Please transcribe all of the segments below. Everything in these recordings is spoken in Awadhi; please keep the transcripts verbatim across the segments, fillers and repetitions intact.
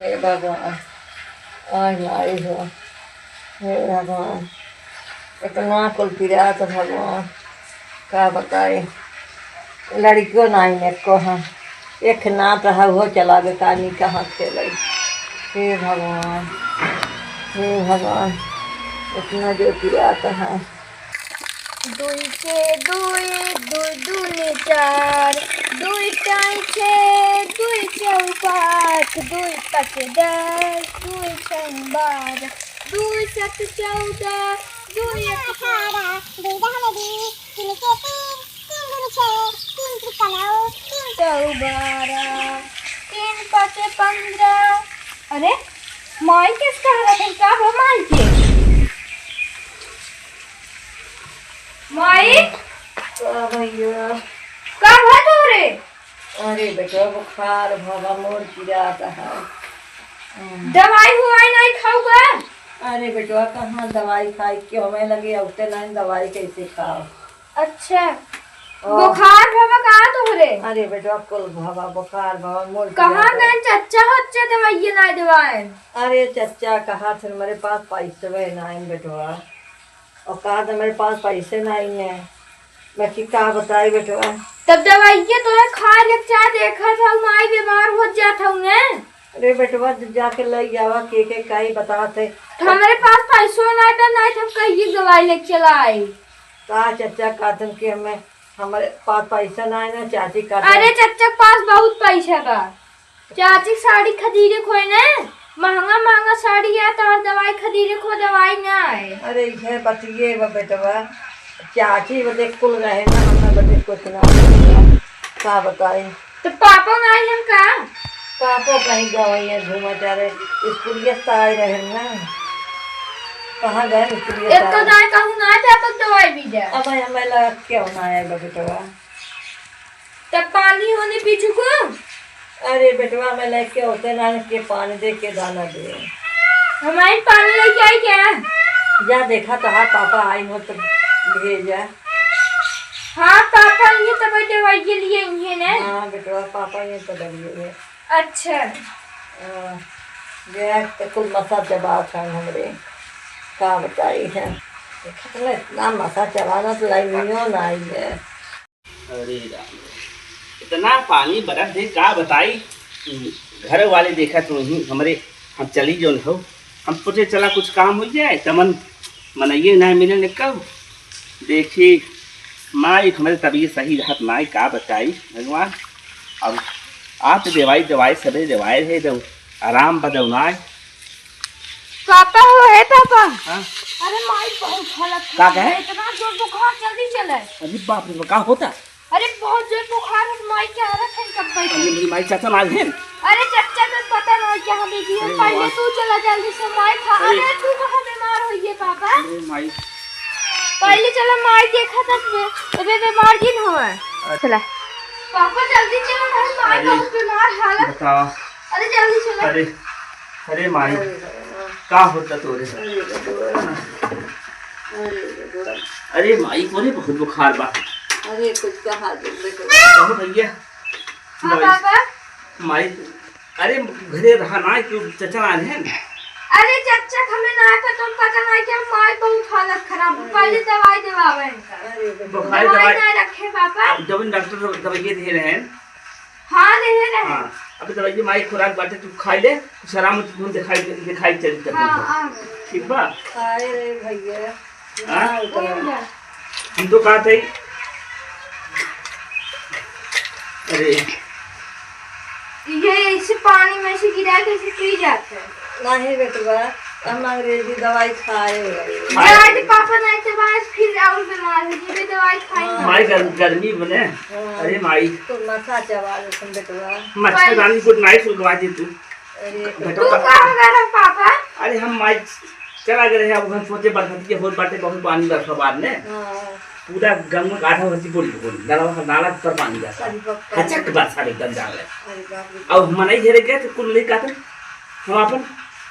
हे भगवान, आय माई हो, हे भगवान, इतना कुल पिरात भगवान, का बताई। लड़कियों नाई में को हम, एक नात रहा, वो चला गए, कानी कहाँ खेले। हे भगवान, हे भगवान, इतना जो पिरात है। दुई के दुई, दुई दूनी चार, दुई टाई छे, दुई चौक आठ, दुई पच दस, दुई छे बारह, दुई सत चौदह, दुई एक अठारह, दुई दहम बीस, तीन के तीन, तीन दूनी छे, तीन त्रिक नौ, तीन चौ बारह, तीन पचे पन्द्रह। अरे, माई किस कह रहे थे? का हो माई के? माई? का भैया? का भा तोरे? अरे बेटवा, बुखार भवा मोर गिरात है। दवाई हुआई नहीं खाऊगा? अरे बेटवा, कहाँ दवाई खाई के हमें लगे, औते नहीं दवाई कैसे खाओ? अच्छा। ओ। बुखार भवा का तोहरे? अरे बेटवा, कुल भवा, बुखार भवा मोर कहाँ गिरात है। गए चच्चा हच्चा दवाई ना दवाए? अरे चच्चा कहा थे, हमारे पास पैसवे नाइन बेटवा। और कहा था, "मेरे पास पैसे नहीं है।" मैं कि का बताई बेटवा। तब दवाइया तो है, खा ले, चाहे देखा था, माई बीमार हो जात हूँ मैं। अरे बेटवा, जब जाके ले जावा, के, के काई बताते। तो हमारे पास पैसों ना था, नहीं तो हम कहिए दवाई लेके चला आई। का चच्चा कहतन कि हमें, हमारे पास पैसा ना है ना, चाची कहते। अरे चच्चा के पास बहुत पैसा बा। चाची के साड़ी खदीरे खोए ने, महंगा महंगा साड़ी है, तोहर दवाई खदीरे खो, दवाई ना आए। अरे इहे बतिये बा बेटवा, चाची बदे कुल रहे ना, हमरा बदे कुछ ना रहे। का बताई? तो पापा ना आए हम का? पापो कहीं गए हैं घूमा चारे, स्कूलिया से आए रहे ना। कहाँ गए स्कूलिया से एक तो आए? दाई कहूँ ना जाए तो दवाई भी जाए। अब हमें लगा क्यों ना आए बा बेटवा। तब पानी होने पीछू को? अरे बेटवा, मैं लेके होते ना के पानी दे के दाना दे। हमारे पानी लेके आई क्या? जा देखा तो हाँ, पापा आई हो तो भेजा। हाँ, पापा ये तो दवाई के लिए ये ना। हाँ बेटवा, पापा ये तो दवाई है। अच्छा। हाँ, गया तो कुल मसा चबात है हमरे। का बताई है? देखा तो इतना मसा चबाना तो लाइनियो ना आई है। अरे राम, इतना पानी बरस दे, का बताई। घर वाले देखा तो नहीं, हमरे, हम चली जौन हो, हम सोचे चला कुछ काम हो जाए, तमन मनइये ना मिले निकल। देखी, माई, हमरे तबीयत सही रहत नाई, का बताई भगवान। अब आप दवाई, दवाई सबे दवाई है, दो आराम बदौनाए। पापा हो, हे पापा। हाँ? अरे माई बहुत हालत का खराब कहे? है, इतना जोर बुखार, जल्दी चले। अरे बाप रे, का होता? अरे बहुत जोर बुखार है, माई के हालत है कब बैठे। अरे मेरी माई, चाचा ना आए हैं? अरे चच्चा तो पता ना क्या हम इधर अरे पहले माई। तू चला जल्दी से माई खा। अरे। अरे तू कहाँ बीमार हो गए पापा? अरे माई। पहले चला माई देखा था बे-, अबे बीमार जिन हुआ। अरे। चला। पापा जल्दी चलो भाई, माई अरे। बहुत बीमार हालत। बताओ। अरे जल्दी चलो। अरे, अरे माई, अरे भगवान। का होता तोरे? अरे भगवान। अरे भगवान। अरे माई, तोरे बहुत बुखार बा। अरे कुछ कहा दे बेटा। कहो भैया। हाँ माई, पापा। माई, अरे घरे रहा ना, क्यों चचा ना आए हैं? अरे चच्चा हमें ना आता, तुम पता ना क्या, माई बहुत हालत खराब है, पहले दवाई देवावे इनका। अरे बेटा। बुखार दवाई दवाई ना रखे पापा। जब डॉक्टर दवाई दे रहे हैं, हाँ, ले ले रहे। हाँ, अबे दवाई माई खुराक बाटे, तू खाई ले, कुछ आराम से फोन दिखाई, दिखाई चली तब हाँ, तुमको। आ गए। ठीक बा? हाय रे भैया। हाँ? ना उतरा। कौन बा? हम तो कहा थे। अरे। ये इसे पानी में से गिरा के इसे पी जाते हैं। नहीं बेटवा, हम अंग्रेजी दवाई खाए हुए। जाए तो पापा नहीं तो बाद फिर और बीमार हो जाए, दवाई खाई ना। माई गर-, गर्मी बने। हाँ। अरे माई। तो मसा चबा दे तुम बेटवा। मच्छरदानी गुड नाइट लगवा दे तू। अरे बेटवा। तू कहाँ गए रहे पापा? अरे हम माई चला गए रहे, अब हम सोचे बरसात के होत बाटे, बहुत पानी बरसा बाद में। हाँ। पूरा गंगा का आधा भर्ती बोल बोल, नाला, नाला पर पानी जाता। अरे बाप रे। हचक बरसा एकदम जान ले। अरे बाप रे। अब हम नहीं घेरे गए तो कुल नहीं काटन। हम अपन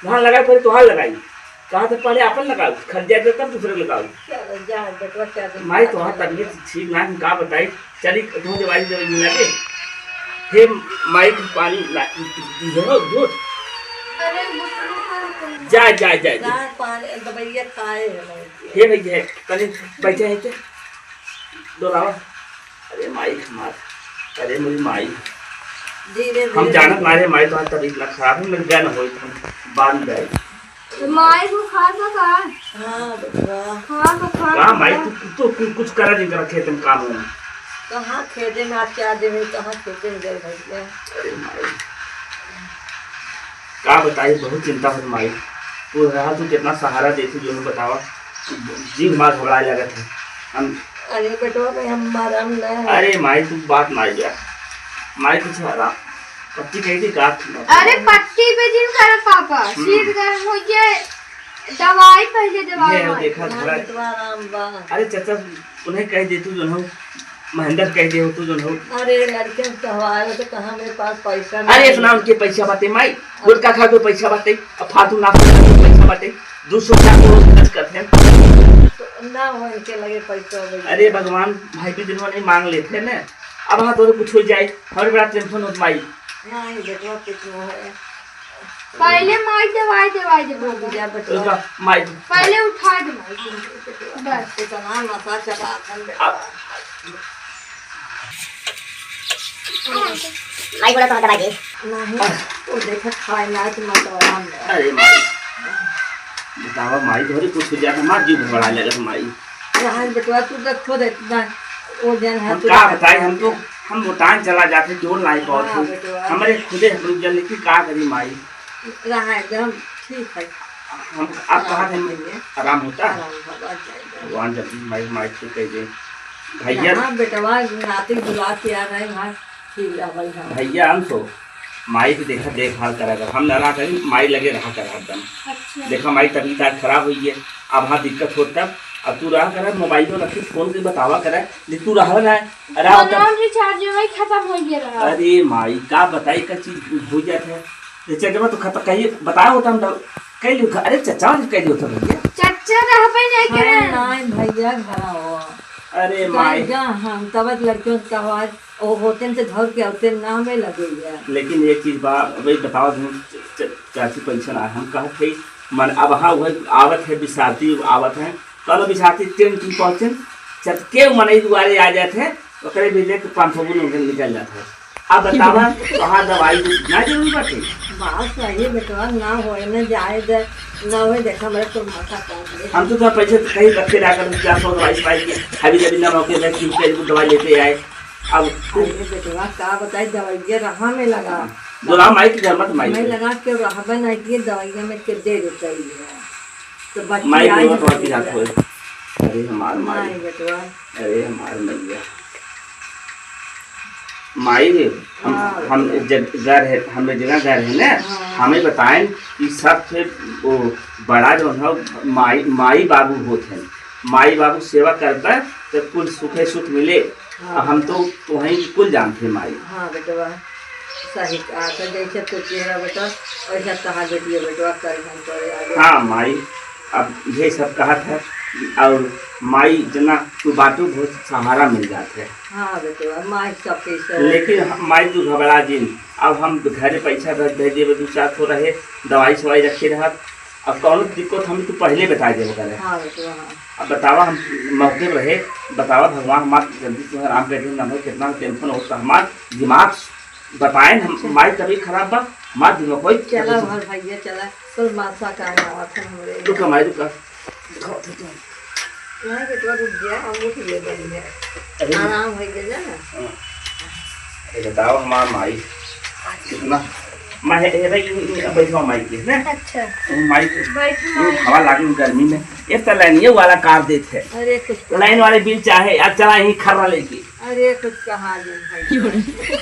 धान लगाए, पहले तोहार लगाई। कहा तो पहले अपन लगाओ, खरीदा दे तब दूसरे लगाओ। क्या जा, बेटवा, क्या दिन माई, तोहार तबीयत ठीक ना, हम का बताई। चली, तुम दवाई, दवाई लगे। हे माई, के पानी ला, दीजिए हो, दूध। जा, जा, जा, जा। दाल पानी, दवाइया खाए है लड़की। हे भैया, तनी बैठे हैं ते? डोलावा। अरे माई हमार, अरे मोरी माई। धीरे, हम धीरे, जानत धीरे। ना रहे माई, तो आज तबीयत ना खराब है, मैं गया ना होई, हम बाद में जाए। तो माई बुखार बा का? हाँ, बुखार। हाँ, बुखार का बा। माई, तू, तू, तू कुछ करा नहीं करा खेत में काम में। कहाँ खेते में आज चार दिन हुई, कहाँ खेते में गए भैया? अरे माई, का बताई, बहुत चिंता होत माई। तू रहा, तू कितना सहारा देती, जो हमें बतावा, जीव हमार घबराए लगत है। हम अरे बेटवा, भाई हम मरम न। अरे माई, तू बात माई जा। माई कुछ आराम, पट्टी कही थी का? अरे पट्टी पे जिन कर पापा, हम्म। सिर गर्म हो जाए, दवाई पहले दवाई ये माई। देखा हाँ, थोड़ा। बेटवा आराम बा। अरे चाचा, उन्हें कह दे तू जो हो, महेंद्र कह दे हो तू जो हो। अरे लड़के में कहवाए हो तो कहाँ मेरे पास पैसा अरे नहीं। इतना उनके पैसा बाटे माई, गुटखा खा के पैसा बाटे, अब फालतू ना पैसा बाटे, दो सौ चार सौ रोज खर्च करते हैं। तो ना हो इनके लगे पैसा वैसा। अरे भगवान, भाई भी दिनवा नहीं मांग लेते हैं ना, अब हाँ तोरे कुछ हो जाए, हमारे बड़ा टेंशन होत माई। नहीं बेटवा, कुछ ना है। पहले माई दवाई, दवाई दे बाबा। जा बेटवा। रुका, माई। पहले उठा दे माई। बस। इतना नशा चला अपन बेटवा। अब माई बोला तो दवाई दे। नहीं, वो देखो खाए ना कि मतलब हम अरे माई। बतावा माई, तोहरे कुछ हो जाता, हमार जीव घबराए लगत माई। यहाँ बेटवा, तू तो खुद इतना वो जन है, हम तू का तो बताई, हम तो, हम मोटान चला जाते, जोर लाई पावत हाँ, हूँ। बेटवा। हमरे खुदे हम रुक जाने की का करी माई। रहा एकदम ठीक है। हम, आप कहा थे, आराम होइए। आराम होता? आराम होता, अच्छा, अच्छा। भगवान जल्दी माई, माई ठीक कर दे। भैया। हाँ, बेटवा, नाती बुला के आ रहे हैं, हाँ, ठीक है भाई, हाँ। भैया, हम तो माई के देखा, देखभाल करा कर, हम ना रहा करी, माई लगे रहा कर हरदम। अच्छा। देखा, माई तबीयत आज खराब हुई है, अब हाँ दिक्कत होता, अब तू रहा कर, मोबाइल में रखी, फोन के बतावा कर, जे तू रहा ना, अरे, फोनवा तब recharge वही खत्म हो गया रहा। अरे माई, का बताई, का चीज हो जात है। ये चचवा तो खत्म, कहिए, बताओ तो हम डर-, कह लियो, अरे चचा ने कह लियो था भैया। चचा रहबे नहीं करे। अरे नहीं भैया, घर आओ। अरे माई। जा हम तब लड़कियों का आवाज, ओ होते से धर के होते ना में लगे गया। लेकिन एक चीज बा, वही बताओ तुम च-, च-, चाची पैसा ना, हम कहत है, मन अब हाँ वही आवत है, बिसाती आवत है, कल बिसाती ट्रेन की पहुँचन, जब के मनई दुआरे आ जात है, ओकरे भी लेके पाँच सौ गुण निकल जात है। अब बतावा, कहाँ दवाई की ना जरूरी बाटे? बात सही बेटवा, ना होए, ना जाए दे, ना होए, देखा मेरे तो माथा कौन है। हम तो तुम्हारे पैसे कहीं रखे रहा कर, चार सौ दवाई पाई की, हावी जबी ना मौके में क्यों के दवाई लेते आए। अब अरे बेटवा, का बताई, दवाइया रहा में लगा। बोला माई की घर मत माई मैं के। लगा के रहबे नहीं किए, दवाइया में के दे देता ही है। तो बच्ची माई आई बोला है तो आपकी बेटवा। रात होए। अरे हमार माई। माई बेटवा। अरे हमार मैया। माई रे, हम, हाँ, हम बेटवा। जग-, घर है, हम जगह घर है ना, हाँ। हमें बताएं कि सबसे वो बड़ा जो है माई, माई बाबू होत हैं। माई बाबू सेवा करता तो कुल सुखे सुख मिले। हाँ। हम तो वहीं कुल जानते माई। हाँ बेटवा, सही कहा था, जैसे तू कह रहा बेटा, वैसा कहा बेटिया बेटवा कर हम करे आगे। हाँ माई, अब ये सब कहा था, और माई जना तू बाटू बहुत सहारा मिल जात है। हाँ बेटवा, माई सब कैसे हो? लेकिन हम, माई तू घबरा जिन, अब हम घरे पैसा भेज, भेज देबे, दो चार सौ रहे, दवाई सवाई रखे रहत, अब कौनो दिक्कत हम तू पहले बता देबे करे। हाँ बेटवा, हाँ। अब बतावा हम मौके पर रहे, बतावा भगवान हमार जल्दी से आराम कर दे, ना भाई कितना टेंशन होता हमार दिमाग बताएं हम, अच्छा। माई तबीयत खराब बा, मार दिमाग कोई चला तबीयत हमार भैया, चला, कुल मासा का आवत है हमरे। रुका माई, रुका। दिखाओ तो तुम। नहीं बेटवा, रुक गया, हम उठ गए, बढ़िया। अरे। आराम हो गया ना। हाँ। ये बताओ हमार माई कितना, माई, ये भाई, ये, ये बैठो माई के, ना? अच्छा। ये माई के, बैठो ये माई। हवा लागे गर्मी में। ये तो लाइन ये वाला काट देते हैं। अरे कुछ लाइन वाले बिल चाहे, अब चला यहीं खर्रा लेके। अरे कुछ कहा दे भाई।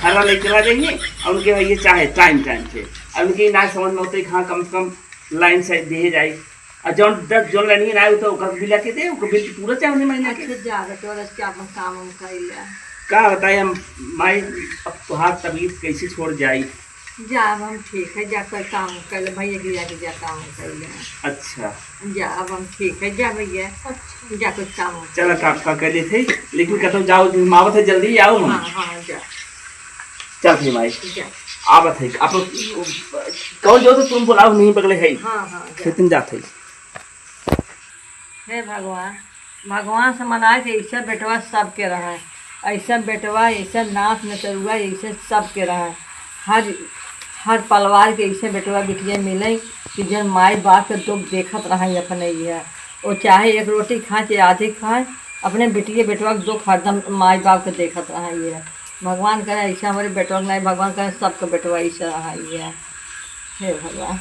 खर्रा लेके चला जाइए, और उनके भाई ये चाहे टाइम टाइम से। अब उनके ना समझ में होते, हाँ, कम से कम लाइन से दिए जाए। और जौन दस जौन लाइन ना आए, तो ओकर बिल आके दे, ओकर बिल तो पूरा चाहे उन्हें महीने के। अच्छा, जा बेटवा, रच के अपन काम उम कर ले। का बताए हम, माई, अब तोहार तबीयत कैसे छोड़ जाई? जा, अब हम ठीक है, जा कोई काम कर ले, भैया के जाके जा काम कर ले। अच्छा। जा, अब हम ठीक है, जा भैया, अच्छा। जा कुछ काम उम चला, कर ले। का, का कर लेते, लेकिन कतौ जाओ, मावत है, जल्दी आओ हम। हाँ, हाँ, जा। चल फिर माई। जा। आवत है, आप कौन जो तो तुम बुलाओ, नहीं पकड़े है। हाँ, हाँ, जा। खेत में जात है। हे भगवान, भगवान से मनाए कि ऐसा बेटवा सबके रहे, ऐसा बेटवा, ऐसा नाथ नतरुआ, ऐसे सबके रहे। हर, हर परिवार के ऐसे बेटवा बिटिया मिले कि जन माई बाप के दुख देखत रहे अपने। ये वो चाहे एक रोटी खाए चाहे आधी खाए, अपने बिटिया बेटवा के दुख हरदम माई बाप के देखत रहे। ये भगवान करे ऐसे हमारे बेटवा के नहीं, भगवान करे सबके बेटवा ऐसे रहे। ये हे भगवान।